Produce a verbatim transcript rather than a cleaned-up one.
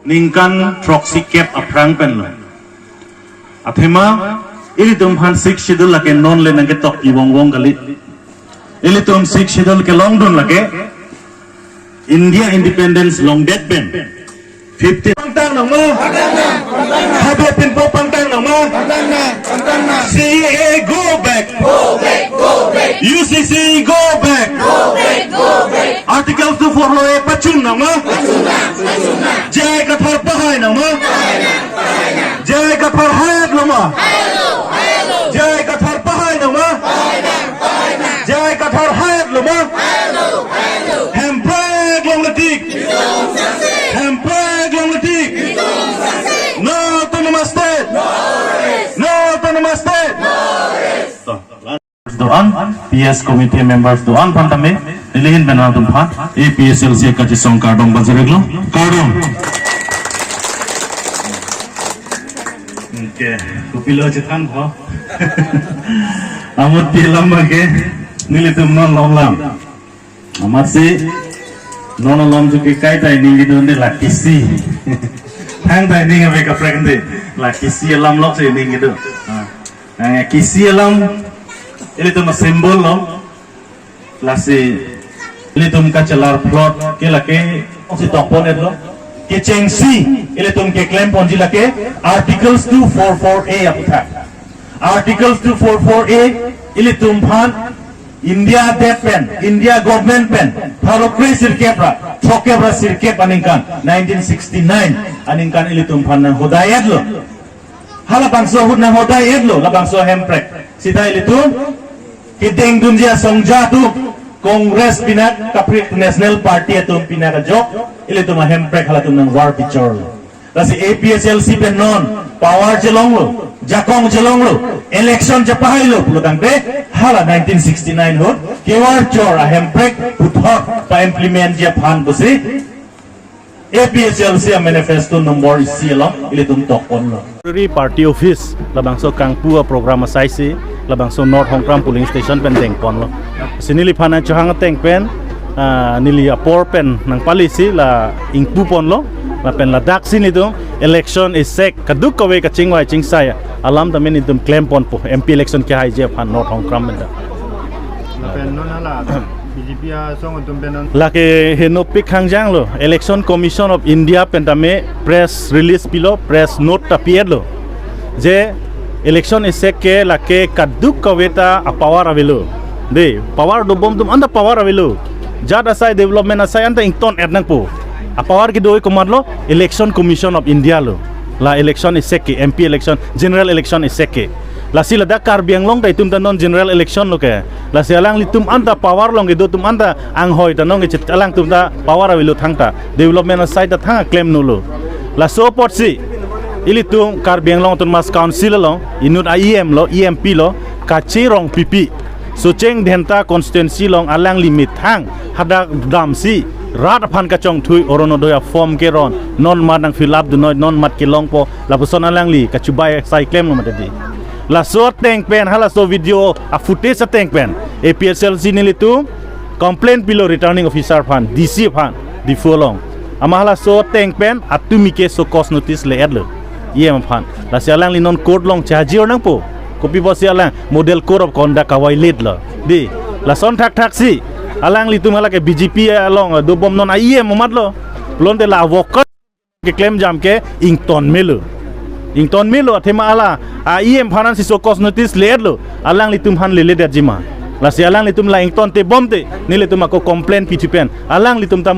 Ningkan throksi kep aphrang pen lo. Athema, ilitum aphan Sixth Schedule lake non le nangketok ivong vong kali. Ilitum Sixth Schedule kelongdun lake India independence longdet pen fifty pangtang nangma? Habe pinpo pangtang nangma? C A A go back. Go back, go back. U C C go back. Go back, go back. Article two four four A pachun nangma? Pachun nang, pachun nang. J I Kathar pahai nangma? Pahai nang, pahai nang. J I Kathar hai-et lo ma? Hai-et lo, hai-et lo. J I Kathar pahai nangma? Pahai nang, pahai nang. J I Kathar hai-et lo ma? Hai-et lo, hai-et lo. Hemprek longle tik. Ilitum sangse. Hemprek longle tik. Ilitum sangse. No autonomous state. No rest. No autonomous state. No rest. To, do-an, P S committee members do-an aphan tame, neli ahin pen nangtum aphan A P H L C kachisong kardom pajir-iklo, kardom. Oke, kopilo chethan ho. Amot pi alam abangke, nelitum non longlam. Amatsi, non alom chuke kai ta ining kedo de la kisi. Thang ta ining ave kaprek de, la kisi alam lok si ining kedo. Ah. Nang kisi alam, ilitum a-symbol lo. Lasi, ilitum kachelar plot ke lake, oksi tokpon-et lo. Kechengsi, ilitum keklem ponji lake, Articles two four four A aputhak. Articles two four four A, ilitum aphan, India det pen, India government pen, pharo kre sirkep ra, throkkep ra sirkep aningkan, nineteen sixty-nine aningkan ilitum aphan nanghodai-et lo. Halabangso ahut nanghodai-et lo, labangso ahemprek. Sita ilitum, kedengdunji asongja atum, Congress pinak, kaprek National Party atum pinak ajok, ilitum ahemprek halatum nangvar pichor lo. Lasi A P H L C pen non, power chelonglo, jakong chelonglo, election chepahai lo, pulo tangte, hala nineteen sixty-nine ahut, kevar chor ahemprek, puthot, pa-implement ji aphan pusi, A P H L C a-manifesto number isi along, ilitum tokpon lo. Party office, labangso kangpu a-program asai si, labangso North Hongkram polling station pen dengpon lo. Si neliphan nangchohang ateng pen, ah, neli apor pen nangpali si la ingpu ponlo, lapen ladak si nelitum election isek kadokave kachingvai chingsai alam tame nelitum klem ponpo, M P election kehaiji aphan North Hongkram pen ta. Lapen non hala B J P asong atum pen non. Lake henopik hangjang lo, Election Commission of India pen tame press release pilo, press note ta pi-et lo. Je election isek ke lake kadokave ta a-power avelo. De, power dobom atum anta power avelo. Jat asai development asai anta ington-et nangpo. A-power kedo komatlo Election Commission of India lo. La election isek ke, M P election, general election isek ke. Lasi ladak Karbi Anglong ta itum ta non general election lo ke. Lasi alanglitum anta power along kedo atum anta anghoi ta non kechet alangtum ta power avelo thangta. Development asai ta thang klem nolo. Laso apotsi ilitum Karbi Anglong Autonomous Council along inut a-E M lo, E M P lo, Kache Rongpipi. Socheng Dhenta constituency along alangli methang hadak damsi rat aphan kachongthui Orunodoi a-form keron non mat nang fill up dunnoi non mat kelongpo lapuson alangli kachubai sai klemlo mati di. Laso ateng pen halaso video a-footage ateng pen A P H L C nelitum complaint pilo returning officer aphan, D C aphan, Diphu along. Amat halaso ateng pen atumi ke show cause notice le-et lo E M aphan. Lasi alangli non court along chehajir nangpo. Kopi pusi alang model code of conduct ka-violate lo. Di, lason thakthak si alanglitum hala ke B J P along dobom non a-E M amat lo. Pulote la worker keklem jam ke ington melo. Ington melo athema hala a-E M aphan si show cause notice le-et lo. Alanglitum aphan leledetji ma. Lasi alanglitum la ington tebom te nelitum ako complaint pithu pen alanglitum ta mo